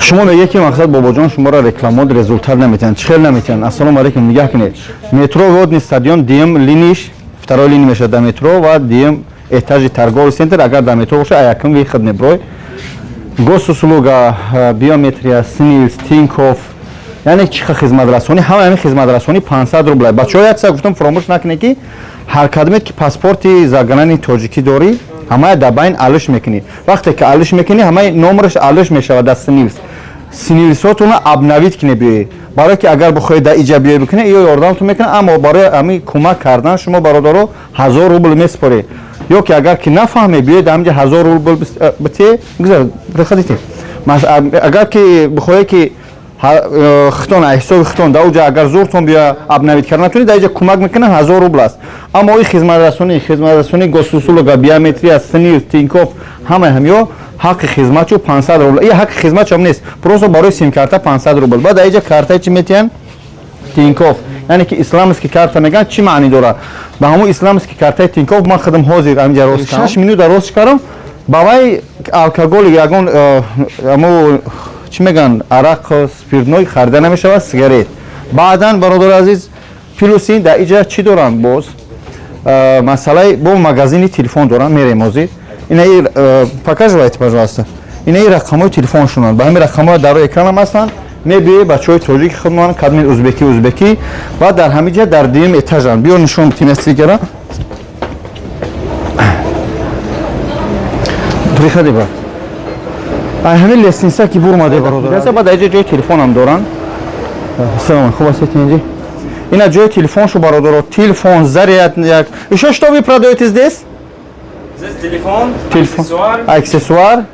Шумо мегӯед, ки мақсад, бобоҷон, шуморо рекламот результат наметиҳанд. Чӣ хел наметиҳанд? Ассалому алайкум. Нигаҳ кунед, метро Водный стадион, дуюм линиш, второй линия мешавад дар метро ва дуюм этажи торговый центр. Агар дар метро бошад, якум выход меброй. Госуслуга, биометрия, СНИЛС, Тинькофф, яъне чӣ хел хизматрасонӣ, ҳама ҳамин хизматрасонӣ 500 рубла. Бачаҳо, як чиза гуфтам, фуромӯш накунед, ки ҳар кадомет ки паспорти заграни тоҷикӣ дорӣ, ҳамая дар байн алиш мекунӣ. Вақте ки алиш мекунӣ, ҳамаи номераш алиш мешавад дар СНИЛС. СНИЛСотона обновить кунед, биёед, барое ки агар бихоҳед дар иҷа биёед бикунед, ё ёрдамтон мекунад. Аммо барои ҳамин кӯмак кардан шумо, бародаро, 1000 рубл месупоред. Ё ки агар ки нафаҳмед, биёед, дар ҳаминҷа 1000 рубл битие. Гузар, приходите. Агар ки бихоҳед, ки хитон ҳисоби хитон дар уҷа, агар зуртон биё, обновить карда натонед, дар иҷа кӯмак мекунад, 1000 рубл аст. Аммо ин хизматрасонӣ, Госуслуга, биометрия, СНИЛС, Тинькофф, ҳамаи ҳамиё ҳаққи хизматчу 500 рубл. И ҳаққи хизматчам нест, просто барои симкарта 500 рубл. Баъд дар иҷа картаи чӣ метиҳанд? Тинькофф, яъне ки исламский карта мегӯянд. Чӣ маънӣ дорад? Ба ҳамун исламский картаи Тинькофф ман худам ҳозир ҳаминҷа рост 6 минута рост кардам, ба вай алкоголи ягон амо чӣ мегӯянд, арақ, спиртной харида намешавад, сигарет. Баъдан, бародари азиз, плюс ин дар иҷа чӣ доранд? Боз масъалаи бо магазини телефон доранд. Мерем ҳозир. Ина показывайте, пожалуйста. Ина рақамҳои телефоншонанд, ба ҳамин рақамҳо дар рӯи экранам ҳастанд. Мебиёед, бачаҳои тоҷики худмон, кадми узбекӣ, узбекӣ ва дар ҳамин ҷа дар дуюм этажанд. Биё, нишон битим стикера. Приходи, брат. Ай ҳамин лестница ки бурмаде, бародар, баъд дар ҷа ҷои телефонам доранд. Салом, хуб ҳастед? Инҷи ина ҷои телефоншу, бародаро, телефон, заряд як. Ещё что вы продаете здесь? Здесь телефон, телефон, аксессуар. Аксессуар.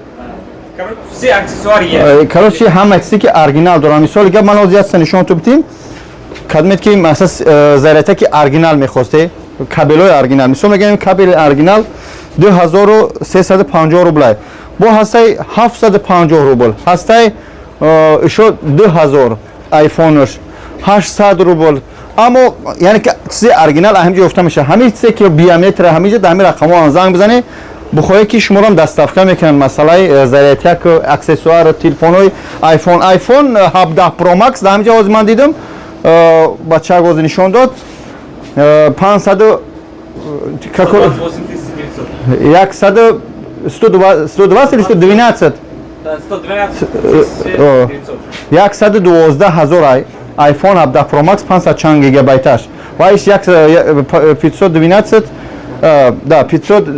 Короче, все аксессуары есть. Короче, ҳама чизе ки оригинал дорам. Мисоли гап, ман ҳозир як нишон ту битим. Кадмет ки масалан зарядта ки оригинал мехосте, кабелҳои оригинал, мисол мегӯем, кабели оригинал 2350 рублай, бо ҳастаи 750 рубл, ҳастаи ишо 2000, айфонаш 800 рубл. Аммо яъне ки чизи оригинал ҳаминҷо ёфта мешавад. Ҳамин чизе ки биометрия, ҳаминҷо дар ҳамин рақамҳо занг бизанед, бухоҳед ки шуморо доставка мекунанд. Масъалаи зарядяк, аксессуар, телефонҳои айфон, айфон 17 Pro Max дар ҳаминҷо ҳозир ман дидам, бачаак ҳозир нишон дод, 500 какой? 128 900. Яксаду 120 или 112? Да, 112 О. 900. 112 000 ай iPhone 17 Pro Max, 500 чанд гигабайташ ва иш 512, да, 500.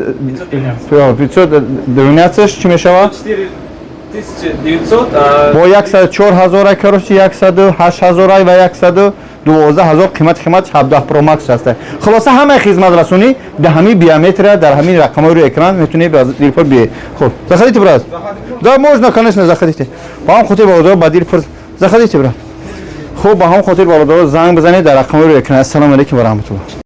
512. 512 чӣ мешавад? 4900, а Бо 104 ҳазор ай, короче, 108 ҳазор ай ва 112 ҳазор қимати 17 Pro Max ҳаста. Хулоса, ҳамаи хизматрасонӣ дар ҳамин биометрия, дар ҳамин рақамҳои рӯи экран метавонед ба дилпур биёед. Хуб, заходите, брат. Да, можно, конечно, заходите. Ба ҳам хотир, бародаро, ба дилпур заходите, брат. Хуб, ба ҳам хотир, бародаро, занг бизанед дар рақамҳои рӯи экран. Ассалому алайкум ва раҳматуллоҳ.